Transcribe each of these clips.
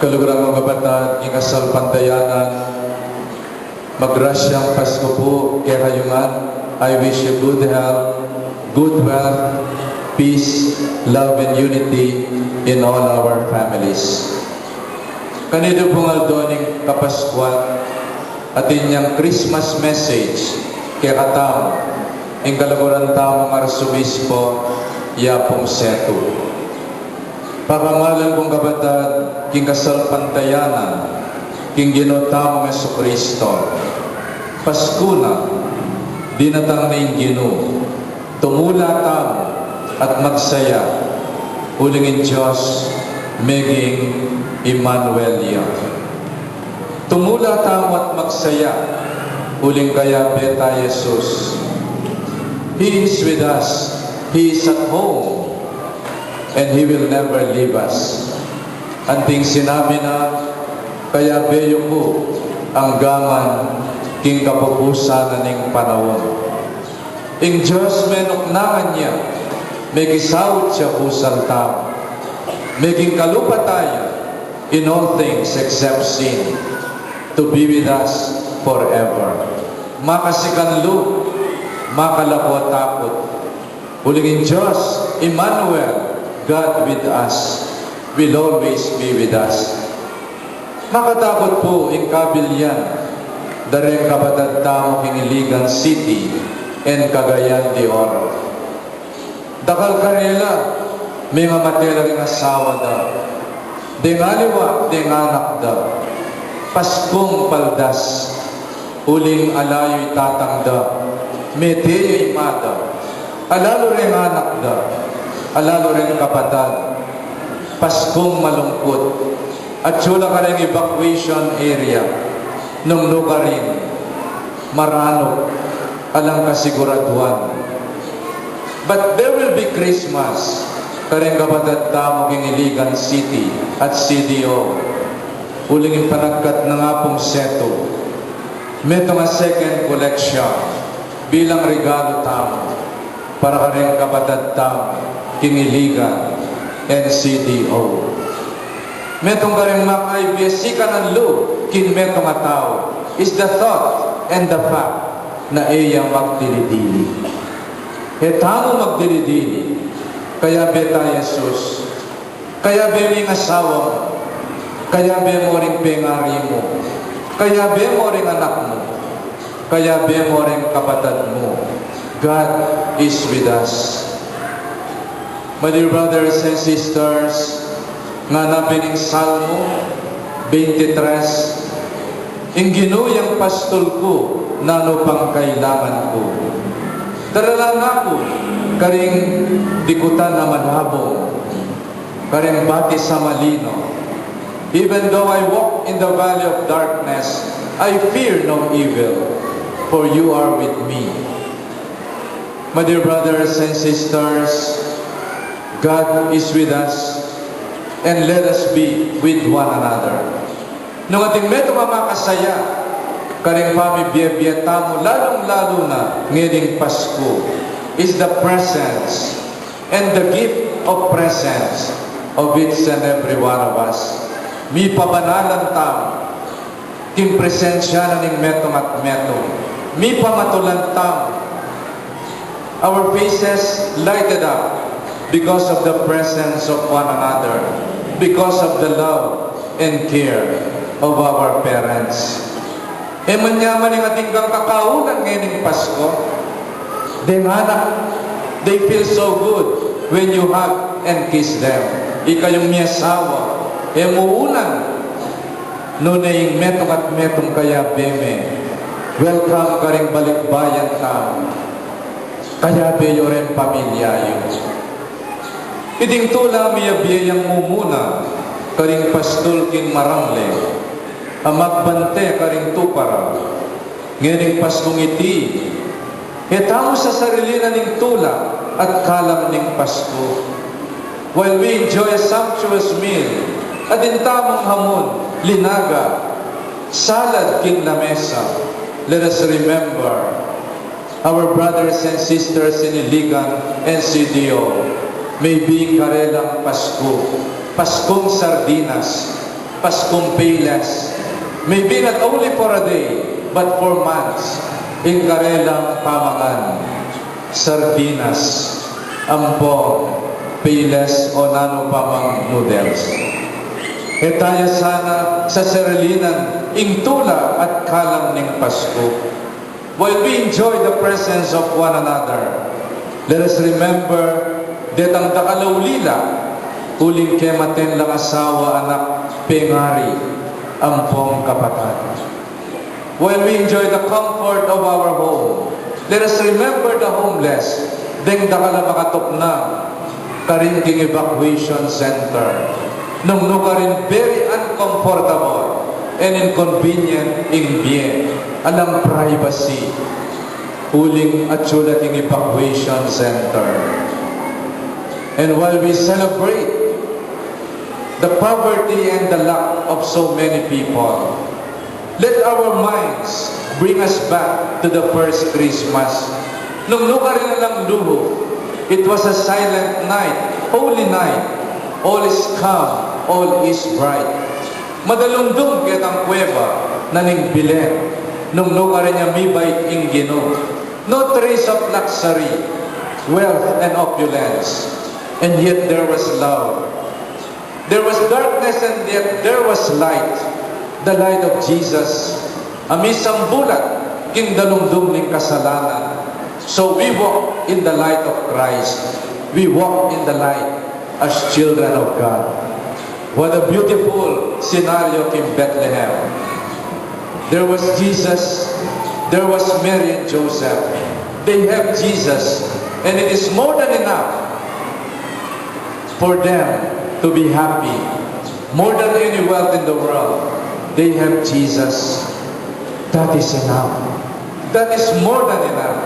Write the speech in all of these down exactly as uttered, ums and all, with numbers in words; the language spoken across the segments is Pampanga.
Kaluguran kung kapatad king kasalpantayanan, magrasyang Pasko pu kekayu ngan. I wish you good health, good wealth, peace, love, and unity in all our families. Kanitu pung aldo ning Kapaskuan, atin yang Christmas message kekatamu ing kaluguran tamung Arsobispo Yapong Setu. Pakamalan kung kapatad king kasalpantayanan king Ginu tamung Jesucristo. Pasku na, dinatang na ing Ginu. Tumula tamu at magsaya, uling ing Dios meging Emmanuel ya. Tumula tamu at magsaya, uling kayabe ta i Jesus. He is with us. He is at home. And He will never leave us. Anting sinabi na, kayabe yu ku anggaman king kapupusan na ning panaun. Ing Dios menuknangan ya, mekisaut ya pusal tamu, meging kalupatan ya in all things except sin, to be with us forever. Makasikanlu, makalaku a takut. Uling ing Dios, Emmanuel, God with us, will always be with us. Makatakut pu ing kabilyan da reng kapatad tamu king Iligan City and Cagayan de Oro. Dakal karela, mengamate la ring asawa da, deng aliwa, deng anak da. Paskung paldas, uling ala yu i tatang da, mete ya i ima da, ala lu reng anak da, ala lu reng kapatad. Paskung malungkut. Atyu la kareng evacuation area, nung nukarin, maranup, alang kasiguraduan. But there will be Christmas kareng kapatad tamu king Iligan City at C D O. Uling ing panagkat nang Apung Setu, metung a second collection bilang regalu tamu para kareng kapatad tamu king Iligan and C D O. Metung kareng makaibie sikanan lu king metung a tau is the thought and the fact na e ya magdili-dili. E tamu magdili-dili. Kayabe ta i Jesus. Kayabe mu ring asawa mu. Kayabe mu ring pengari mu. Kayabe mu ring anak mu. Kayabe mu ring kapatad mu. God is with us. My dear brothers and sisters, ngana pin ning Salmo twenty-three, ing Ginu yang pastul ku, nanu pang kailangan ku? Daralan na ku karing dikutan a malabung, karing batis a malino. Even though I walk in the valley of darkness, I fear no evil, for you are with me. My dear brothers and sisters, God is with us, and let us be with one another. Nung atin metung a makasaya karing pamibie-bie tamu, lalung-lalu na ngening Pasku, is the presence and the gift of presence of each and every one of us. Mipabanalan tamu king presensya na ning metung at metung. Mipamatulan tamu. Our faces lighted up because of the presence of one another, because of the love and care of our parents. E man ya man ing atin kang kakaunan ngening Pasku, deng anak, they feel so good when you hug and kiss them. Ikayung miasawa, e mu unan, nune ing metung at metung kayabe me. Welcome karing balikbayan tamu. Kayabe yu reng pamilya yu. Iting tula miyabie yang mumuna karing pastul king maramle a magbante karing tuparan. Ngening Paskung iti, e tamu sasarilinan ing tula at kalam ning Pasku. While we enjoy a sumptuous meal, atin tamung hamun, linaga, salad king lamesa, let us remember our brothers and sisters in Iligan and C D O, maybe karelang Pasku, Paskung sardinas, Paskung Payless, maybe not only for a day, but for months, ing karelang pamangan, sardinas, ampong Payless o nanu pa mang noodles. E taya sana sasarilinan ing tula at kalam ning Pasku. While we enjoy the presence of one another, let us remember detang dakal a ulila, uling kematen lang asawa, anak, pengari, ampong kapatad. While we enjoy the comfort of our home, let us remember the homeless, deng dakal a makatuknang karin king evacuation center. Nung nukarin very uncomfortable and inconvenient ing bie, alang privacy, uling atyu la king evacuation center. And while we celebrate the poverty and the lack of so many people, let our minds bring us back to the first Christmas. Nung nukarin lang luhu, it was a silent night, holy night. All is calm, all is bright. Madalumdum ketang kuweba na ning Belen, nung nukarin ya mibait ing Ginu. No trace of luxury, wealth, and opulence, and yet there was love. There was darkness and yet there was light, the light of Jesus. A misambulat king dalumdum ning kasalanan. So we walk in the light of Christ. We walk in the light as children of God. What a beautiful scenario king Bethlehem. There was Jesus, there was Mary and Joseph. They have Jesus, and it is more than enough for them to be happy. More than any wealth in the world, they have Jesus. That is enough. That is more than enough.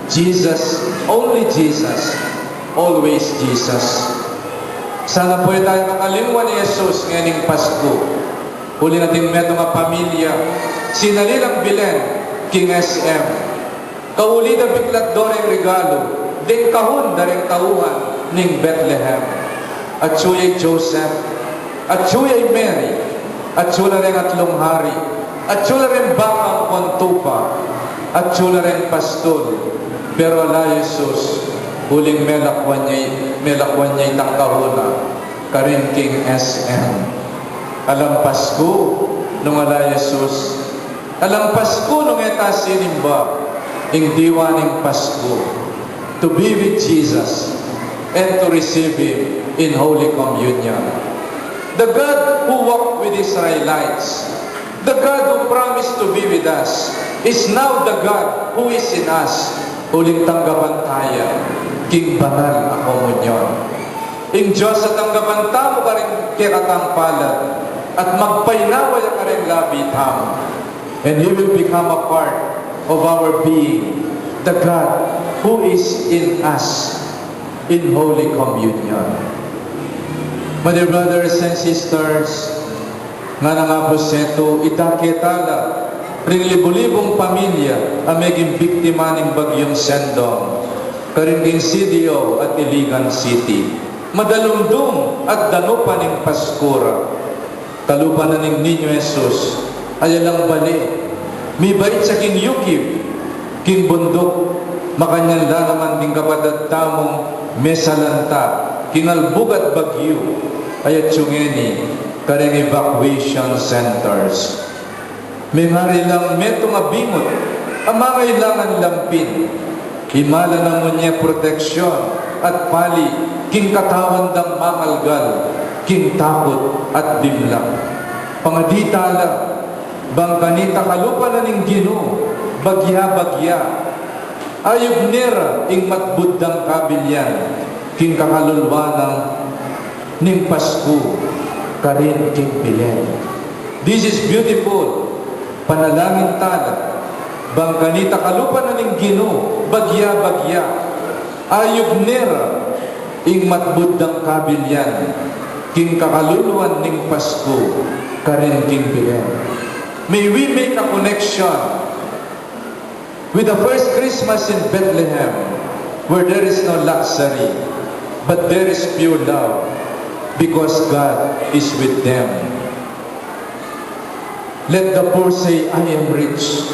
Jesus, only Jesus, always Jesus. Sana po e taya kakalingwan i Jesus ngening Pasku. Uling atin metung a pamilya, sinali lang Belen king S M. Kauli da biklat do reng regalu deng kahun da reng tauhan ning Bethlehem. Atyu ya i Joseph, atyu ya i Mary, atyu la reng atlung hari, atyu la reng baka ampong tupa, atyu la reng pastul, pero ala i Jesus, uling melakwan ya, melakwan ya itang kahun na karin king S M. Alang Pasku nung ala i Jesus. Alang Pasku nung e ta sinimba ing diwa ning Pasku, to be with Jesus and to receive Him in Holy Communion. The God who walked with Israelites, the God who promised to be with us, is now the God who is in us. Uling tanggapan taya king banal a komunyon. Ing Dios a tanggapan tamu karing kekatang palad at magpainawa ya karing labi tamu. And He will become a part of our being, the God who is in us in Holy Communion. My dear brothers and sisters, ngana nga pu setu, ita ketala ring libu-libung pamilya a meging biktima ning Bagyung Sendong karin king C D O at Iligan City. Madalumdum at danupan ing Pasku ra. Kalupa na ning Niño Jesus, aya lang bale, mibait ya king yukib, king bunduk, makanyan la naman ding kapatad tamung mesalanta king albug at bagyu, ay atyu ngeni karing evacuation centers. Mengari lang metung a bingut a mangailangan lampin. Imala na mu ne proteksyun at pali king katawan dang mangalgal king takut at dimla. Pangadi tala, bang kanita kalupa na ning Ginu, bagya-bagya, ayub ne ra ing matbud dang kabilian king kakaluluan ning Pasku karin king Belen. This is beautiful. Panalangin tala, bang kanita kalupa na ning Ginu, bagya-bagya, ayub ne ra ing matbud dang kabilian king kakaluluan ning Pasku karin king Belen. May we make a connection with the first Christmas in Bethlehem, where there is no luxury, but there is pure love, because God is with them. Let the poor say, "I am rich,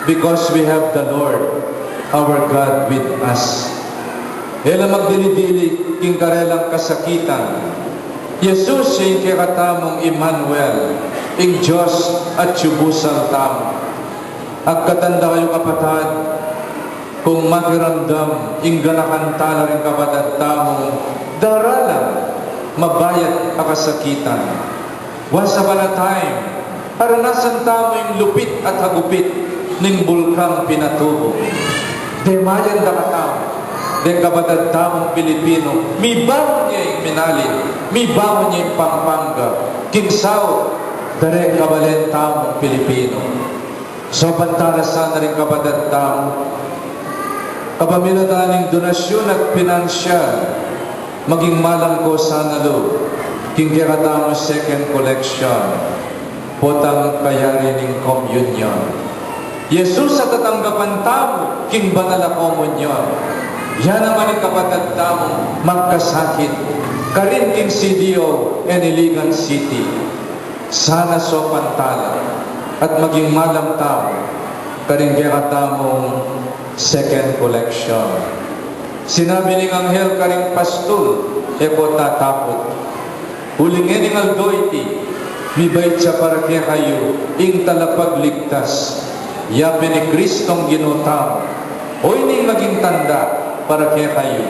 because we have the Lord our God with us." E la magdili-dili king karelang kasakitan. Jesus ya ing kekatamung Emmanuel, ing Dios atiu busal tamu. Agkatan da kayu, kapatad, kung makiramdam ing ganakan tala ring kapatad tamung daralan mabayat a kasakitan. Once upon a time, aranasan tamu ing lupit at hagupit ning bulkang Pinatubo. Demayan da katamu deng kapatad tamung Pilipinu, mibangon ya ing Minalin, mibangon ya ing Pampanga, king South, dareng kabalen tamung Pilipinu. Saupan tala sana ring kapatad tamu, kapamilatan ning donasyun at pinansyal, maging malangko sana lu king kekatamung second collection, potang kayari ning communion. Jesus, a tatanggapan tamu king banal a komunyon. Ya naman ing kapatad tamung magkasakit karin king C D O and Iligan City. Sana saupan tala at maging malam tamu karing kekatamung second collection. Sinabi ning anghel karing pastul, "E ko tataput. Uling ining aldo iti, mibait ya para kekayu ing Talapagligtas, ya pin i Kristong Ginu tamu. O ining maging tanda para kekayu."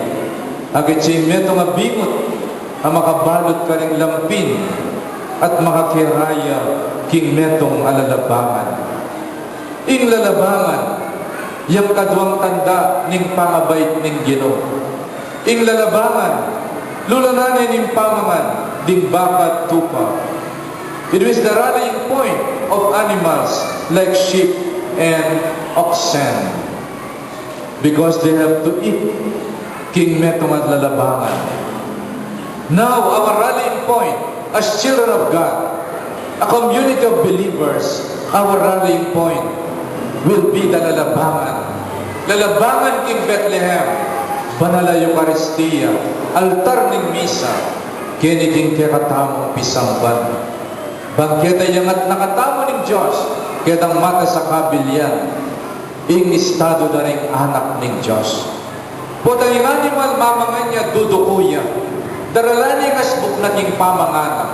Agit ya ing metung a bingut a makabalut karing lampin at makakeraya king metung a lalabangan. Ing lalabangan, yang kaduang tanda ning pamabait ning Ginu. Ing lalabangan, lulanan ne ning pamangan ding baka at tupa. It is the rallying point of animals like sheep and oxen, because they have to eat king metung at lalabangan. Now, our rallying point as children of God, a community of believers, our rallying point will be the lalabangan. Lalabangan king Bethlehem, banal a Eukaristia, altar ning misa, keni king kekatamung pisamban. Bang keta iyangat na katamu ning Dios ketang matas a kabilyan, ing estadu da ring anak ning Dios. Potang ing animal mamangan ya, duduku ya. Daralan ne ing asbuk na king pamangan na.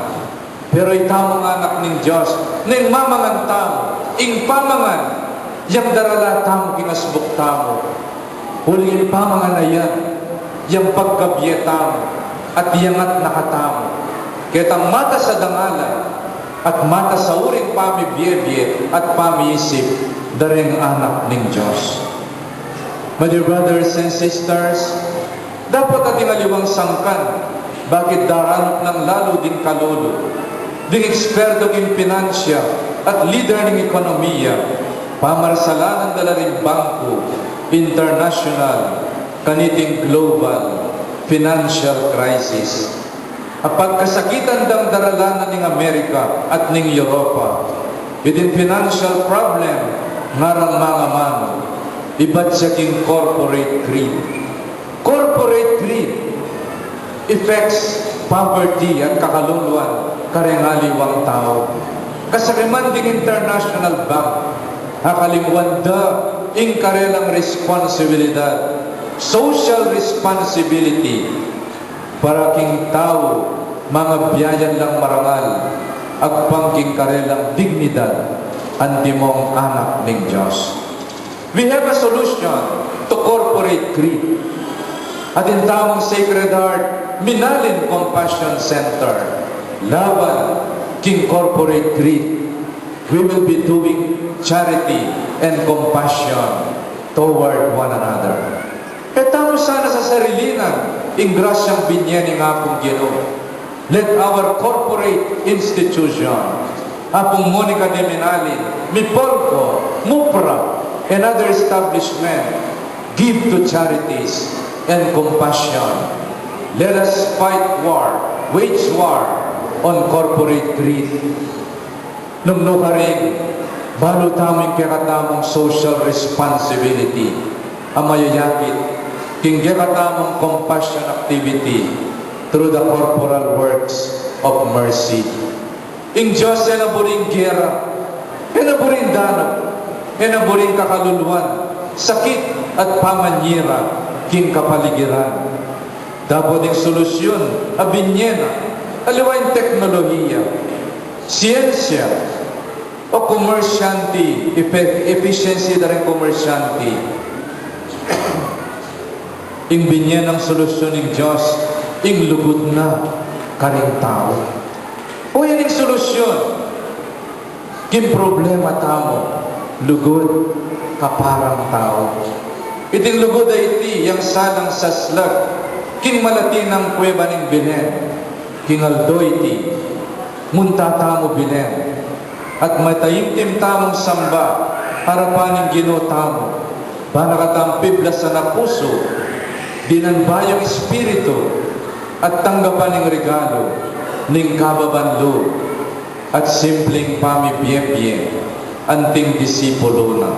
Pero itamung anak ning Dios, neng mamangan tamu, ing pamangan, yang daralan tamu king asbuk tamu. Uling ing pamangan a yan, yang pagkabie tamu, at iyangat na katamu ketang matas a dangalan, at matas a uring pamibie-bie at pamiisip da ring anak ning Dios. My dear brothers and sisters, dapot ating aliwang sangkan, bakit daranup nang lalu ding kalulu, ding eksperto king pinansya at lider ning ekonomiya, pamarasalan da la ring bangku, international, kaniting global financial crisis. A pagkasakitan dang daralanan ning Amerika at ning Europa, iting financial problem, ngarang mangamanu, ibat ya king corporate greed. Corporate greed affects poverty at kakaluluan kareng aliwang tau. Kasakiman ding International Bank, akalingwan da ing karelang responsibilidad, social responsibility, para king tau, mangabiayan lang marangal, agpang king karelang dignidad, antimong anak ning Dios. We have a solution to corporate greed. Atin tamung Sacred Heart Minalin Compassion Center laban king corporate greed. We will be doing charity and compassion toward one another. E tamu sana sasariling ing grasyang binie ning Apung Ginu. Let our corporate institution, Apung Monica de Minalin, MIPOLCO, MUPRA, and other establishment, give to charities and compassion. Let us fight war, wage war on corporate greed. Nung nukarin, balu tamu ing kekatamung social responsibility a mayayakit king kekatamung compassion activity through the corporal works of mercy. Ing Dios e na buring gera, E na buring danup, e na buring kakaluluan, sakit at pamanyira king kapaligiran. Dapot ing solusyun a binye na, aliwa ing teknolohiya, siyensya, o komersyante, efe-, efficiency da ring komersyante. Ing binye nang solusyun ning Dios, ing lugud na karing tau. O yan ing solusyun king problema tamu, lugud kaparang tau. Iting lugud a iti yang salang saslag king malati nang kuweba ning Belen, king aldo iti, munta tamu Belen, at mataimtim tamung samba arapan ning Ginu tamu, bana katang piblasan a pusu, dinan bayung espiritu, at tanggapan ing regalu ning kababan lub at simpling pamibie-bie anting disipulu na.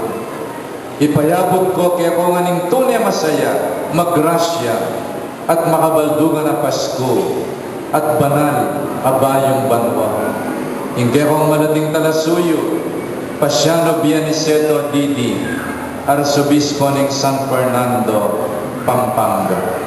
Ipayabut ku kekong ngan ing tune a masaya, magrasya, at makabaldugan a Pasku at banal a bayung banua. Ing kekong malating talasuyu, Pasiano B. Aniceto, D D, Arsobispo ning San Fernando, Pampanga.